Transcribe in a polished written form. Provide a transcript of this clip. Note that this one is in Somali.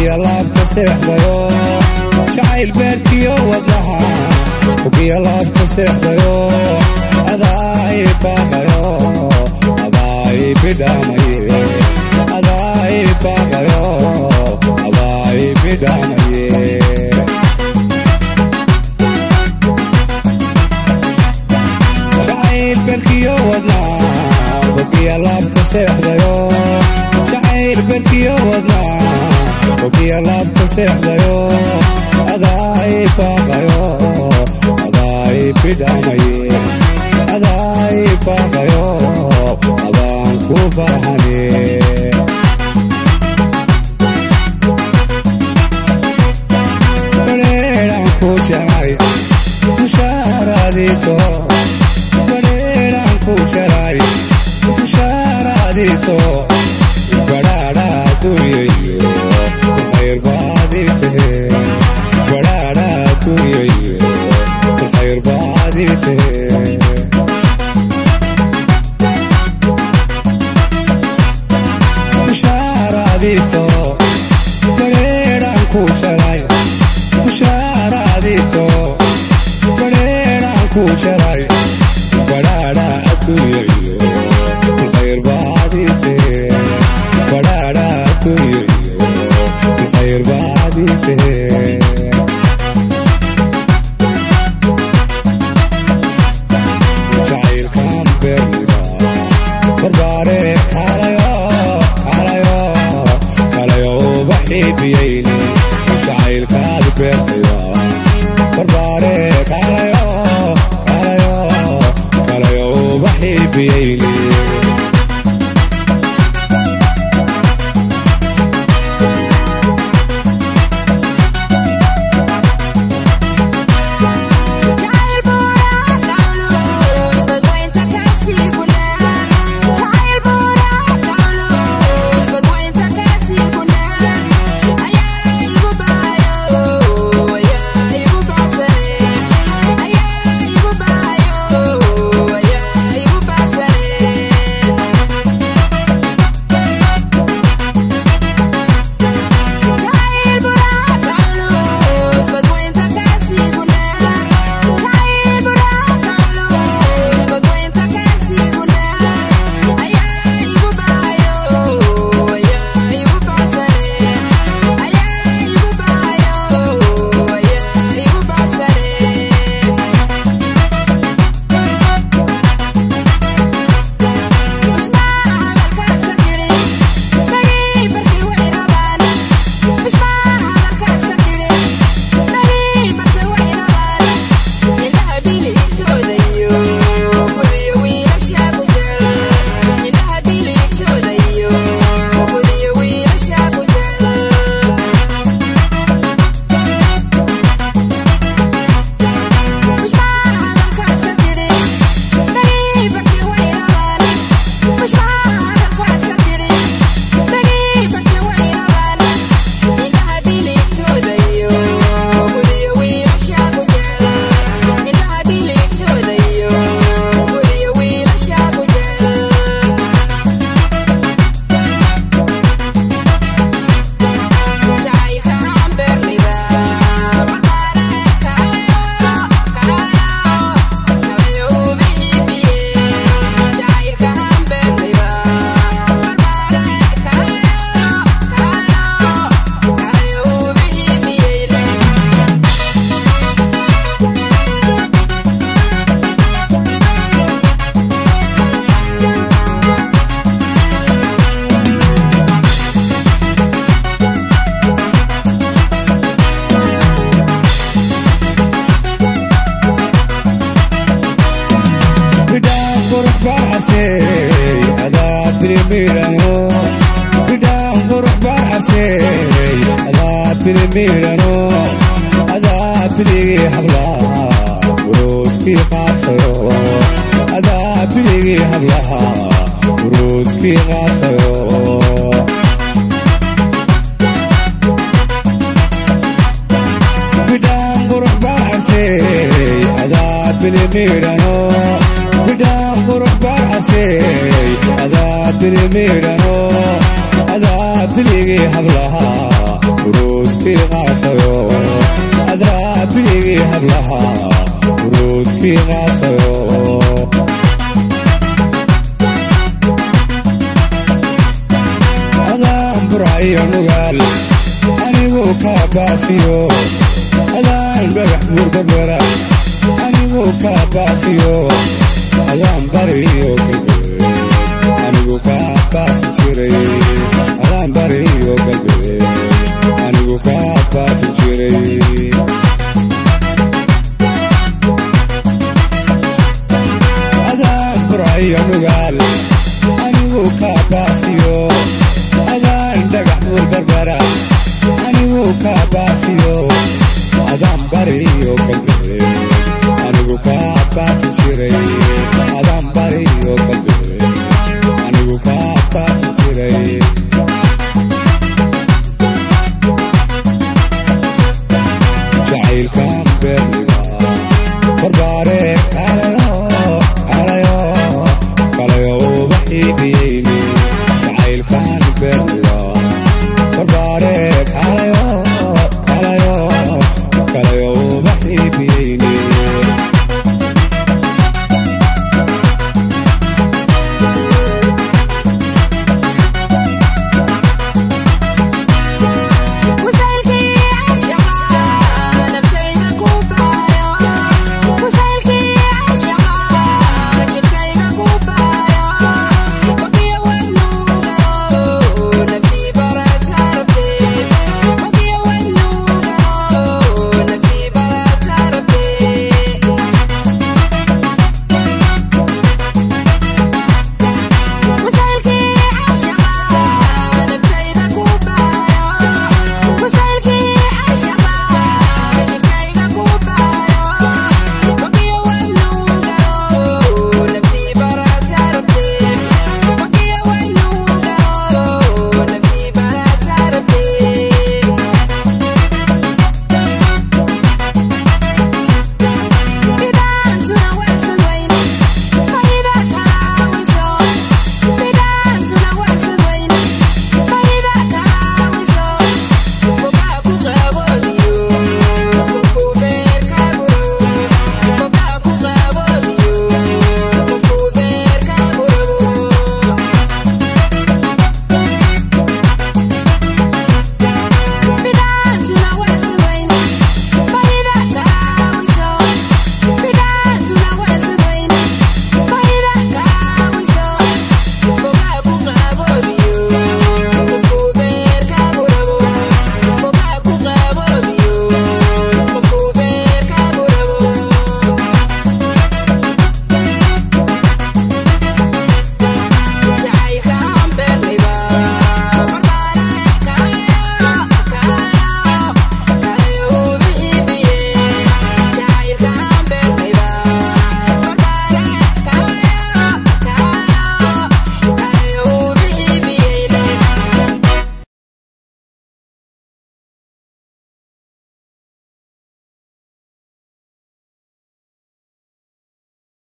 Ogiya laabta seexdayo jacayl beerkiyo wadnaha ogiya laabta seexdayo adaa i baaqayo adaa i bidhaamaye adaa i baaqayo adaa i bidhaamaye. Jacayl beerkiyo wadnaha ogiya laabta seexdayo jacayl beerkiyo wadnaha ogiya laabta seexdayo adaa i baaqayo adaa i bidhaamaye adaa i baaqayo adaan ku baahane. Badheedhaan ku jaray mushaaraadito badheedhaan ku jaray mushaaraadito badhaadha adduunyayo khayr baadi tahe badhaadha adduunyayo khayr baadi tahe. Mushaaraadito badheedhaan ku jaray mushaaraadito badheedhaan ku jaray badhaadha adduunyayo khayr baadi tahe badhaadha adduunyayo khayr baadi tahe. Jacaylkan beerniba barbaare kaalayo kaalayo kaalayo ubaxiibiyeyne jacaylkaad beertayba barbaare kaalayo kaalayo kaalayo ubaxiibiyeyne. Jacayl buuraha culus badweynta kasii gunaa jacayl buuraha culus badweynta kasii gunaa ayaa igu baayo ayaa igu baasane ayaa igu baayo ayaa igu baasane. Jacayl buuraha culus badweynta kasii gunaa jacayl buuraha culus badweynta kasii gunaa ayaa igu baayo ayaa igu baasane ayaa igu baayo ayaa igu baasane. Mushmaa hadalkaad ka tidhi dhagii bartay way rabaan mushmaa hadalkaad ka tidhi dhagii bartay way rabaan indhaha biligtooda iyo budiyo wiilasha ku jecel indhaha biligtooda iyo budiyo wiilasha ku jecel. Mushmaa hadalkaad ka tidhi dhagii bartay way rabaan mushmaa hadalkaad ka tidhi dhagii bartay way rabaan indhaha biligtooda iyo budiyo wiilasha ku jecel indhaha biligtooda iyo budiyo wiilasha ku jecel. Jacaylkan beerniba barbaare kaalayo kaalayo kaalayo ubixiibiye jacaylkan beerniba barbaare kaalayo kaalayo kaalayo ubixiibiyeyne. Bidhaan qurux baacasey adaa bilimiidhano bidhaan qurux baacasey adaa bilimiidhano adaa biligii hablaha buruudkii qaatayo adaa biligii hablaha buruudkii qaatayo. Bidhaan qurux baacasey adaa bilimiidhano bidhaan qurux baacasey adaa bilimiidhano adaa biligii hablaha. Buruudkii qaatayo, adaa biligii hablaha, buruudkii qaatayo. Adaan Burcayo Nugaal anigu kaa baafiyo, adaan Dhagax Buur Barbara anigu kaa baafiyo, adaan Bariyo Galbeed anigu kaa baafin jiray, adaan Bariyo Galbeed anigu kaa baafin jiray. Adaan Burcayo Nugaal anigu kaa baafiyo, adaan Dhagax Buur Barbara anigu kaa baafiyo, adaan Bariyo Galbeed anigu kaa baafin jiray.